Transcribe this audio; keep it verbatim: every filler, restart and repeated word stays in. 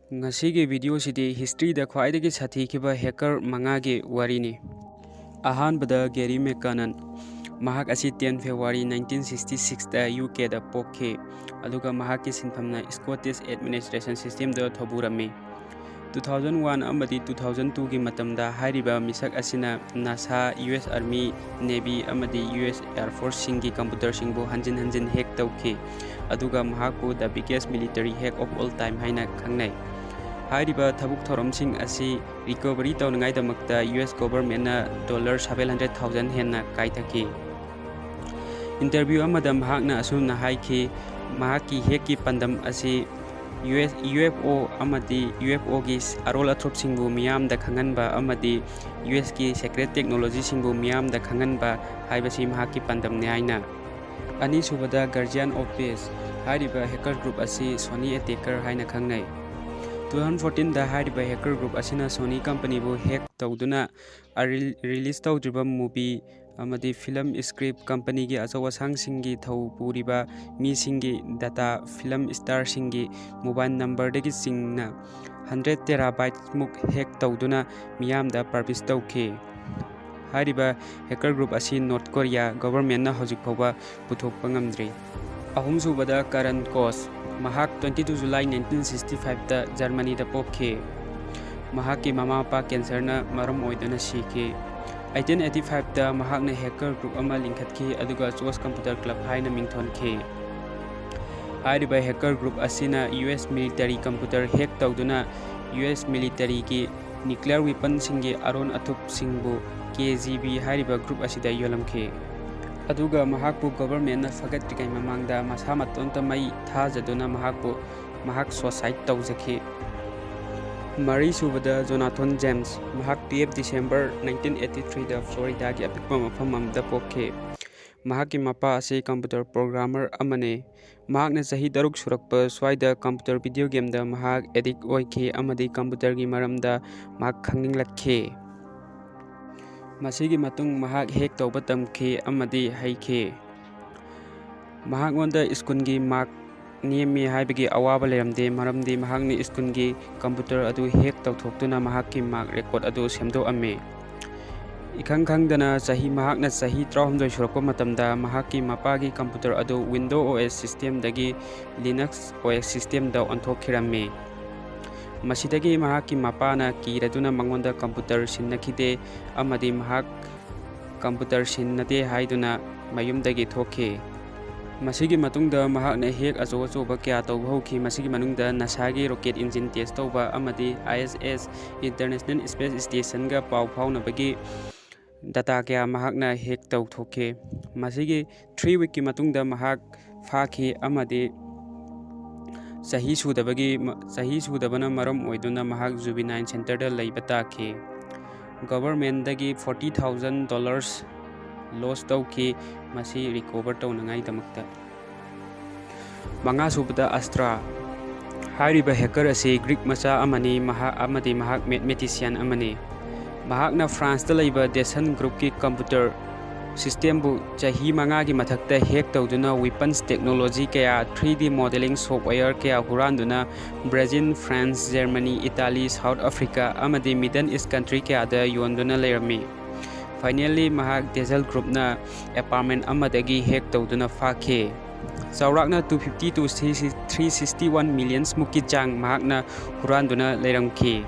ꯉꯁꯤꯒꯤ ꯚꯤꯗꯤꯑꯣꯁꯤꯗꯤ ꯍꯤꯁꯇ꯭ꯔꯤꯗ ꯈ꯭ꯋꯥꯏꯗꯒꯤ ꯁꯥꯊꯤꯈꯤꯕ ꯍꯦꯀꯔ ꯃꯉꯥꯒꯤ ꯋꯥꯔꯤꯅꯤ꯫ ꯑꯍꯥꯟꯕꯗ ꯒꯦꯔꯤ ꯃꯦꯛꯀꯥꯅꯟ꯫ ꯃꯍꯥꯛ ꯑꯁꯤ ten February nineteen sixty sixꯇ ꯌꯨ ꯀꯦꯗ ꯄꯣꯛꯈꯤ, ꯑꯗꯨꯒ ꯃꯍꯥꯛꯀꯤ ꯁꯤꯟꯐꯝꯅ Scottish administration systemꯗ ꯊꯧꯕꯨꯔꯝꯃꯤ꯫ Two thousand one ꯑꯃꯗꯤ two thousand twoꯒꯤ ꯃꯇꯝꯗ ꯍꯥꯏꯔꯤꯕ ꯃꯤꯁꯛ ꯑꯁꯤꯅ ꯅꯥꯁꯥ, ꯌꯨ ꯑꯦꯁ Army, Navy ꯑꯃꯗꯤ ꯌꯨ ꯑꯦꯁ Air Forceꯁꯤꯡꯒꯤ ꯀꯝꯄ꯭ꯌꯨꯇꯔꯁꯤꯡꯕꯨ ꯍꯟꯖꯤꯟ ꯍꯟꯖꯤꯟ ꯍꯦꯛ ꯇꯧꯈꯤ, ꯑꯗꯨꯒ ꯃꯍꯥꯛꯄꯨ the biggest military hack of all time ꯍꯥꯏꯅ ꯈꯪꯅꯩ꯫ ꯍꯥꯏꯔꯤꯕ ꯊꯕꯛ ꯊꯧꯔꯝꯁꯤꯡ ꯑꯁꯤ ꯔꯤꯀꯣꯚꯔꯤ ꯇꯧꯅꯉꯥꯏꯗꯃꯛꯇ ꯌꯨ ꯑꯦꯁ ꯒꯣꯚꯔꯟꯃꯦꯟꯠꯅ dollar seven hundred thousand ꯍꯦꯟꯅ ꯀꯥꯏꯊꯈꯤ꯫ ꯏꯟꯇꯔꯚ꯭ꯌꯨ ꯑꯃꯗ ꯃꯍꯥꯛꯅ ꯑꯁꯨꯝꯅ ꯍꯥꯏꯈꯤ, ꯃꯍꯥꯛꯀꯤ ꯍꯦꯛꯀꯤ ꯄꯥꯟꯗꯝ ꯑꯁꯤ U S, U F O ꯑꯃꯗꯤ ꯌꯨ ꯑꯦꯐ ꯑꯣꯒꯤ ꯑꯔꯣꯜ ꯑꯊꯨꯞꯁꯤꯡꯕꯨ ꯃꯤꯌꯥꯝꯗ ꯈꯪꯍꯟꯕ ꯑꯃꯗꯤ ꯌꯨ ꯑꯦꯁꯀꯤ secret technologyꯁꯤꯡꯕꯨ ꯃꯤꯌꯥꯝꯗ ꯈꯪꯍꯟꯕ ꯍꯥꯏꯕꯁꯤ ꯃꯍꯥꯛꯀꯤ ꯄꯥꯟꯗꯝꯅꯤ ꯍꯥꯏꯅ꯫ ꯑꯅꯤꯁꯨꯕꯗ Guardian of Peace꯫ ꯍꯥꯏꯔꯤꯕ ꯍꯦꯀꯔ ꯒ꯭ꯔꯨꯞ ꯑꯁꯤ Sony Attacker ꯍꯥꯏꯅ ꯈꯪꯅꯩ꯫ Two thousand fourteenꯗ ꯍꯥꯏꯔꯤꯕ ꯍꯦꯀꯔ ꯒ꯭ꯔꯨꯞ ꯑꯁꯤꯅ Sony ꯀꯝꯄꯅꯤꯕꯨ ꯍꯦꯛ ꯇꯧꯗꯨꯅ ꯑꯔꯤꯜ-, ꯔꯤꯂꯤꯁ ꯇꯧꯗ꯭ꯔꯤꯕ ꯃꯨꯚꯤ ꯑꯃꯗꯤ ꯐꯤꯂꯝ ꯁ꯭ꯀ꯭ꯔꯤꯞ, ꯀꯝꯄꯅꯤꯒꯤ ꯑꯆꯧ ꯑꯁꯥꯡꯁꯤꯡꯒꯤ ꯊꯧ ꯄꯨꯔꯤꯕ ꯃꯤꯁꯤꯡꯒꯤ ꯗꯇꯥ, ꯐꯤꯂꯝ ꯁ꯭ꯇꯥꯔꯁꯤꯡꯒꯤ ꯃꯣꯕꯥꯏꯜ ꯅꯝꯕꯔꯗꯒꯤ ꯆꯤꯡꯅ hundred terabytes ꯃꯨꯛ ꯍꯦꯛ ꯇꯧꯗꯨꯅ ꯃꯤꯌꯥꯝꯗ ꯄꯕ꯭ꯂꯤꯁ ꯇꯧꯈꯤ꯫ ꯍꯥꯏꯔꯤꯕ ꯍꯦꯀꯔ ꯒ꯭ꯔꯨꯞ ꯑꯁꯤ ꯅꯣꯔꯠ ꯀꯣꯔꯤꯌꯥ ꯒꯣꯚꯔꯟꯃꯦꯟꯠꯅ ꯍꯧꯖꯤꯛ ꯐꯥꯎꯕ ꯄꯨꯊꯣꯛꯄ ꯉꯝꯗ꯭ꯔꯤ꯫ ꯑꯍꯨꯝꯁꯨꯕꯗ Karan Kosh꯫ ꯃꯍꯥꯛ twenty two July nineteen sixty fiveꯇ ꯖꯔꯃꯅꯤꯗ ꯄꯣꯛꯈꯤ꯫ ꯃꯍꯥꯛꯀꯤ ꯃꯃꯥ ꯃꯄꯥ ꯀꯦꯟꯁꯔꯅ ꯃꯔꯝ ꯑꯣꯏꯗꯨꯅ ꯁꯤꯈꯤ꯫ Eighteen eighty fiveꯇ ꯃꯍꯥꯛꯅ ꯍꯦꯀꯔ ꯒ꯭ꯔꯨꯞ ꯑꯃ ꯂꯤꯡꯈꯠꯈꯤ, ꯑꯗꯨꯒ ꯆꯣꯁ ꯀꯝꯄ꯭ꯌꯨꯇꯔ ꯀ꯭ꯂꯕ ꯍꯥꯏꯅ ꯃꯤꯡꯊꯣꯟꯈꯤ꯫ ꯍꯥꯏꯔꯤꯕ ꯍꯦꯀꯔ ꯒ꯭ꯔꯨꯞ ꯑꯁꯤꯅ ꯌꯨ ꯑꯦꯁ ꯃꯤꯂꯤꯇꯔꯤ ꯀꯝꯄ꯭ꯌꯨꯇꯔ ꯍꯦꯛ ꯇꯧꯗꯨꯅ ꯌꯨ ꯑꯦꯁ ꯃꯤꯂꯤꯇꯔꯤꯒꯤ ꯅ꯭ꯌꯨꯀ꯭ꯂꯤꯌꯔ ꯋꯦꯄꯟꯁꯤꯡꯒꯤ ꯑꯔꯣꯟ ꯑꯊꯨꯞꯁꯤꯡꯕꯨ ꯀꯦ ꯖꯤ ꯕꯤ ꯍꯥꯏꯔꯤꯕ ꯒ꯭ꯔꯨꯞ ꯑꯁꯤꯗ ꯌꯣꯜꯂꯝꯈꯤ꯫ ꯑꯗꯨꯒ ꯃꯍꯥꯛꯄꯨ ꯒꯣꯚꯔꯟꯃꯦꯟꯠꯅ ꯐꯒꯠꯇ꯭ꯔꯤꯉꯩ ꯃꯃꯥꯡꯗ ꯃꯁꯥ ꯃꯇꯣꯝꯇ ꯃꯩ ꯊꯥꯖꯗꯨꯅ ꯃꯍꯥꯛꯄꯨ, ꯃꯍꯥꯛ suicide ꯇꯧꯖꯈꯤ꯫ ꯃꯔꯤꯁꯨꯕꯗ Jonathan James꯫ ꯃꯍꯥꯛ twelve December nineteen eighty threeꯗ ꯐ꯭ꯂꯣꯔꯤꯗꯥꯒꯤ ꯑꯄꯤꯛꯄ ꯃꯐꯝ ꯑꯃꯗ ꯄꯣꯛꯈꯤ꯫ ꯃꯍꯥꯛꯀꯤ ꯃꯄꯥ ꯑꯁꯤ ꯀꯝꯄ꯭ꯌꯨꯇꯔ ꯄ꯭ꯔꯣꯒ꯭ꯔꯥꯃꯔ ꯑꯃꯅꯤ꯫ ꯃꯍꯥꯛꯅ ꯆꯍꯤ ꯇꯔꯨꯛ ꯁꯨꯔꯛꯄ ꯁ꯭ꯋꯥꯏꯗ ꯀꯝꯄ꯭ꯌꯨꯇꯔ ꯚꯤꯗꯤꯑꯣ ꯒꯦꯝꯗ ꯃꯍꯥꯛ ꯑꯦꯗꯤꯛ ꯑꯣꯏꯈꯤ ꯑꯃꯗꯤ ꯀꯝꯄ꯭ꯌꯨꯇꯔꯒꯤ ꯃꯔꯝꯗ ꯃꯍꯥꯛ ꯈꯪꯅꯤꯡꯂꯛꯈꯤ꯫ ꯃꯁꯤꯒꯤ ꯃꯇꯨꯡ ꯃꯍꯥꯛ ꯍꯦꯛ ꯇꯧꯕ ꯇꯝꯈꯤ ꯑꯃꯗꯤ ꯍꯩꯈꯤ꯫ ꯃꯍꯥꯛꯉꯣꯟꯗ ꯁ꯭ꯀꯨꯜꯒꯤ ꯃꯥꯔꯛ ꯅꯦꯝꯃꯤ ꯍꯥꯏꯕꯒꯤ ꯑꯋꯥꯕ ꯂꯩꯔꯝꯗꯦ, ꯃꯔꯝꯗꯤ ꯃꯍꯥꯛꯅ ꯁ꯭ꯀꯨꯜꯒꯤ ꯀꯝꯄ꯭ꯌꯨꯇꯔ ꯑꯗꯨ ꯍꯦꯛ ꯇꯧꯊꯣꯛꯇꯨꯅ ꯃꯍꯥꯛꯀꯤ ꯃꯥꯔꯛ ꯔꯦꯀꯣꯔꯗ ꯑꯗꯨ ꯁꯦꯝꯗꯣꯛꯑꯝꯃꯤ꯫ ꯏꯈꯪ ꯈꯪꯗꯅ ꯆꯍꯤ, ꯃꯍꯥꯛꯅ ꯆꯍꯤ ꯇꯔꯥꯍꯨꯝꯗꯣꯏ ꯁꯨꯔꯛꯄ ꯃꯇꯝꯗ ꯃꯍꯥꯛꯀꯤ ꯃꯄꯥꯒꯤ ꯀꯝꯄ꯭ꯌꯨꯇꯔ ꯑꯗꯨ Windows OS system ꯗꯒꯤ Linux OS system ꯗ ꯑꯣꯟꯊꯣꯛꯈꯤꯔꯝꯃꯤ꯫ ꯃꯁꯤꯗꯒꯤ ꯃꯍꯥꯛꯀꯤ ꯃꯄꯥꯅ ꯀꯤꯔꯗꯨꯅ ꯃꯉꯣꯟꯗ ꯀꯝꯄ꯭ꯌꯨꯇꯔ ꯁꯤꯟꯅꯈꯤꯗꯦ ꯑꯃꯗꯤ ꯃꯍꯥꯛ ꯀꯝꯄ꯭ꯌꯨꯇꯔ ꯁꯤꯟꯅꯗꯦ ꯍꯥꯏꯗꯨꯅ ꯃꯌꯨꯝꯗꯒꯤ ꯊꯣꯛꯈꯤ꯫ ꯃꯁꯤꯒꯤ ꯃꯇꯨꯡꯗ ꯃꯍꯥꯛꯅ ꯍꯦꯛ ꯑꯆꯧ ꯑꯆꯧꯕ ꯀꯌꯥ ꯇꯧꯕ ꯍꯧꯈꯤ꯫ ꯃꯁꯤꯒꯤ ꯃꯅꯨꯡꯗ ꯅꯥꯁꯥꯒꯤ ꯔꯣꯀꯦꯠ ꯏꯟꯖꯤꯟ ꯇꯦꯁ ꯇꯧꯕ ꯑꯃꯗꯤ ISS, International Space Station ꯒ ꯄꯥꯎ ꯐꯥꯎꯅꯕꯒꯤ ꯗꯇꯥ ꯀꯌꯥ ꯃꯍꯥꯛꯅ ꯍꯦꯛ ꯇꯧꯊꯣꯛꯈꯤ꯫ ꯃꯁꯤꯒꯤ three week ꯀꯤ ꯃꯇꯨꯡꯗ ꯃꯍꯥꯛ ꯐꯥꯈꯤ ꯑꯃꯗꯤ ꯆꯍꯤ ꯁꯨꯗꯕꯒꯤ, ꯆꯍꯤ ꯁꯨꯗꯕꯅ ꯃꯔꯝ ꯑꯣꯏꯗꯨꯅ ꯃꯍꯥꯛ juvenile center ꯗ ꯂꯩꯕ ꯇꯥꯈꯤ꯫ Government ꯗꯒꯤ forty thousand dollars loss ꯇꯧꯈꯤ, ꯃꯁꯤ recover ꯇꯧꯅꯉꯥꯏꯗꯃꯛꯇ꯫ ꯃꯉꯥꯁꯨꯕꯗ, Astra꯫ ꯍꯥꯏꯔꯤꯕ hacker ꯑꯁꯤ Greek ꯃꯆꯥ ꯑꯃꯅꯤ, ꯃꯍꯥꯛ, ꯑꯃꯗꯤ ꯃꯍꯥꯛ mathematician ꯑꯃꯅꯤ꯫ ꯃꯍꯥꯛꯅ France ꯇ ꯂꯩꯕ Dyson Group ꯀꯤ ꯀꯝꯄ꯭ꯌꯨꯇꯔ system ꯕꯨ ꯆꯍꯤ ꯃꯉꯥꯒꯤ ꯃꯊꯛꯇ hack ꯇꯧꯗꯨꯅ weapons technology ꯀꯌꯥ, three D modeling software ꯀꯌꯥ ꯍꯨꯔꯥꯟꯗꯨꯅ Brazil, France, Germany, Italy, South Africa ꯑꯃꯗꯤ Middle East country ꯀꯌꯥꯗ ꯌꯣꯟꯗꯨꯅ ꯂꯩꯔꯝꯃꯤ꯫ Finally, ꯃꯍꯥꯛ Dyson Group ꯅ apartment ꯑꯃꯗꯒꯤ hack ꯇꯧꯗꯨꯅ ꯐꯥꯈꯤ꯫ ꯆꯥꯎꯔꯥꯛꯅ two fifty to three sixty one millions ꯃꯨꯛꯀꯤ ꯆꯥꯡ ꯃꯍꯥꯛꯅ ꯍꯨꯔꯥꯟꯗꯨꯅ ꯂꯩꯔꯝꯈꯤ꯫